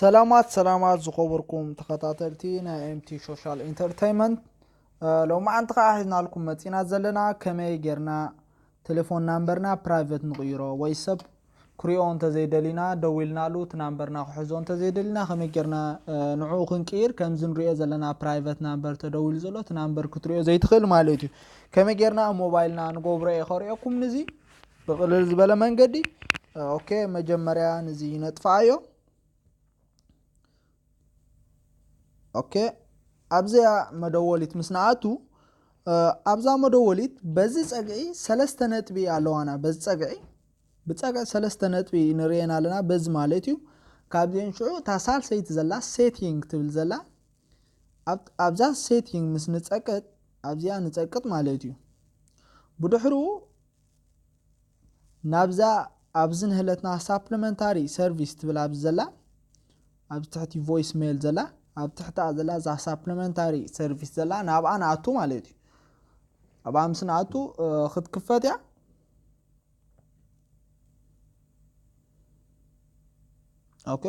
ሰላማት ሰላማት ዝኸበርኩም ተኸታተልቲ ናይ ኤምቲ ሶሻል ኢንተርተይመንት። ሎማዓንቲ ከዓ ሒዝናልኩም መፂና ዘለና ከመይ ጌርና ቴሌፎን ናምበርና ፕራይቨት ንቕይሮ ወይ ሰብ ክሪኦ እንተዘይደሊና ደዊልናሉ እቲ ናምበርና ክሕዞ እንተዘይደሊና ከመይ ጌርና ንዕኡ ክንቅይር? ከምዚ ንሪኦ ዘለና ፕራይቨት ናምበር ተደዊሉ ዘሎ እቲ ናምበር ክትሪኦ ዘይትኽእል ማለት እዩ። ከመይ ጌርና ኣብ ሞባይልና ንገብሮ እየ ከሪኦኩም ንዚ ብቕልል ዝበለ መንገዲ። ኦኬ፣ መጀመርያ ንዚ ነጥፋኣዮ። ኦኬ፣ ኣብዚኣ መደወሊት ምስ ንኣቱ ኣብዛ መደወሊት በዚ ፀግዒ ሰለስተ ነጥቢ ኣለዋና። በዚ ፀግዒ ብፀግዒ ሰለስተ ነጥቢ ንርእየን ኣለና። በዚ ማለት እዩ። ካብዚአን ሽዑ እታ ሳልሰይቲ ዘላ ሴቲንግ ትብል ዘላ ኣብዛ ሴቲንግ ምስ ንፀቅጥ ኣብዚኣ ንፀቅጥ ማለት እዩ። ብድሕሩ ናብዛ ኣብዚ ንህለትና ሳፕሊመንታሪ ሰርቪስ ትብል ኣብዚ ዘላ ኣብ ትሕቲ ቮይስ ሜል ዘላ ኣብ ትሕታ ዘላ እዛ ሳፕሊመንታሪ ሰርቪስ ዘላ ናብኣ ንኣቱ ማለት እዩ። ኣብኣ ምስ ንኣቱ ክትክፈት እያ። ኦኬ፣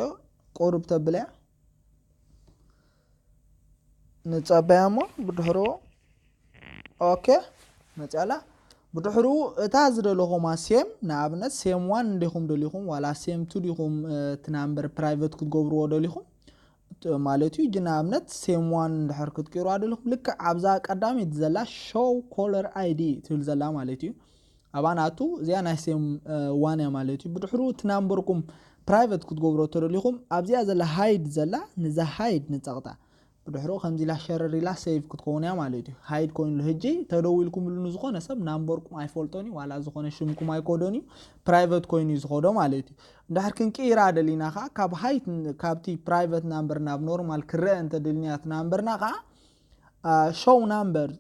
ቁሩብ ተብለ እያ። ንጸበያ እሞ ብድሕሩ ኦኬ መጽኣላ። ብድሕሩ እታ ዝደለኹማ ሴም ንኣብነት ሴም ዋን እንዲኹም ደሊኹም ዋላ ሴም ቱ ዲኹም እቲ ናምበር ፕራይቨት ክትገብርዎ ደሊኹም ማለት እዩ። ግን ንኣብነት ሴም ዋን እንድሕር ክትቅይሩ ኣደለኹም ልክዕ ኣብዛ ቀዳመይቲ ዘላ ሾው ኮለር ኣይዲ ትብል ዘላ ማለት እዩ። ኣብኣ ንኣቱ እዚኣ ናይ ሴም ዋን እያ ማለት እዩ። ብድሕሩ እቲ ናምበርኩም ፕራይቨት ክትገብሮ ተደሊኹም ኣብዚኣ ዘላ ሃይድ ዘላ ንዛ ሃይድ ንጸቕጣ። ብድሕሩ ከምዚ ኢላ ሸረር ኢላ ሴቭ ክትከውን እያ ማለት እዩ። ሃይድ ኮይኑሉ ህጂ ተደዊልኩምሉ ንዝኾነ ሰብ ናምበርኩም ኣይፈልጦን እዩ ዋላ ዝኾነ ሽምኩም ኣይኮዶን እዩ። ፕራይቨት ኮይኑ እዩ ዝኸዶ ማለት እዩ። እንድሕር ክንቅይራ ደሊና ከዓ ካብ ሃይድ ካብቲ ፕራይቨት ናምበር ናብ ኖርማል ክረአ እንተደሊና እቲ ናምበርና ከዓ ሾው ናምበር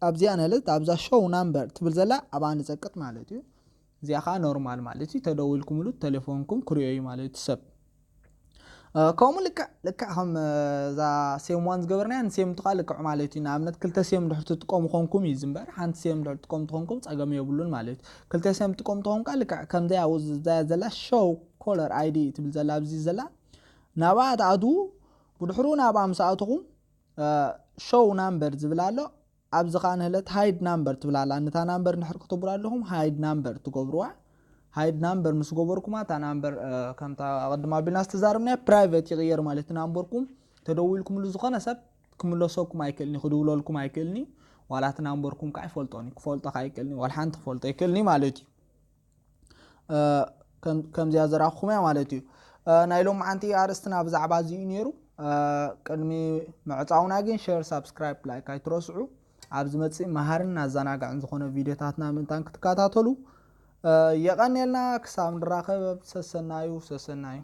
ኣብዚኣ ነለት ኣብዛ ሾው ናምበር ትብል ዘላ ኣብኣ ንጸቅጥ ማለት እዩ። እዚኣ ከዓ ኖርማል ማለት እዩ። ተደዊልኩምሉ ቴሌፎንኩም ክሪኦ እዩ ማለት እዩ ሰብ። ከምኡ ልክዕ ልክዕ ከም እዛ ሴም ዋን ዝገበርናያ ንሴም ቱ ከዓ ልክዕ ማለት እዩ። ንኣብነት ክልተ ሴም ድሕር ትጥቀሙ ኮንኩም እዩ ዝምበር ሓንቲ ሴም ድሕር ትጥቀሙ ትኾንኩም ፀገም የብሉን ማለት እዩ። ክልተ ሴም ትጥቀሙ ትኾንካ ልክዕ ከምዚኣ ዘላ ሾው ኮለር ኣይዲ ትብል ዘላ ኣብዚ ዘላ ናብኣ ትኣትዉ። ብድሕሩ ናብኣ ምስ ኣትኹም ሾው ናምበር ዝብል ኣሎ። ኣብዚ ከዓ ንህለት ሃይድ ናምበር ትብል ኣላ። ነታ ናምበር እንድሕር ክትብሉ ኣለኹም ሃይድ ናምበር ትገብርዋ። ሃይድ ናምበር ምስ ገበርኩማ እታ ናምበር ከምታ ቅድም ኣቢልና ዝተዛረብናያ ፕራይቨት ይቕየር ማለት ናምበርኩም ተደዊልኩምሉ ዝኾነ ሰብ ክምለሰኩም ኣይክእልን እዩ፣ ክድውለልኩም ኣይክእልን እዩ። ዋላ እቲ ናምበርኩም ከዓ ይፈልጦን እዩ፣ ክፈልጦ ከዓ ኣይክእልን እዩ፣ ዋላ ሓንቲ ክፈልጦ ኣይክእልን እዩ ማለት እዩ። ከምዚኣ ዘራኽኹም እያ ማለት እዩ። ናይ ሎም ሓንቲ ኣርእስትና ብዛዕባ እዚ እዩ ነይሩ። ቅድሚ ምዕፃውና ግን ሸር ሳብስክራይብ ላይክ ኣይትረስዑ። ኣብ ዝመፅእ መሃርን ኣዘናጋዕን ዝኾነ ቪዲዮታትና ምእንታን ክትከታተሉ የቐንየልና። ክሳብ ንራኸብ ሰሰናዩ ሰሰናዩ።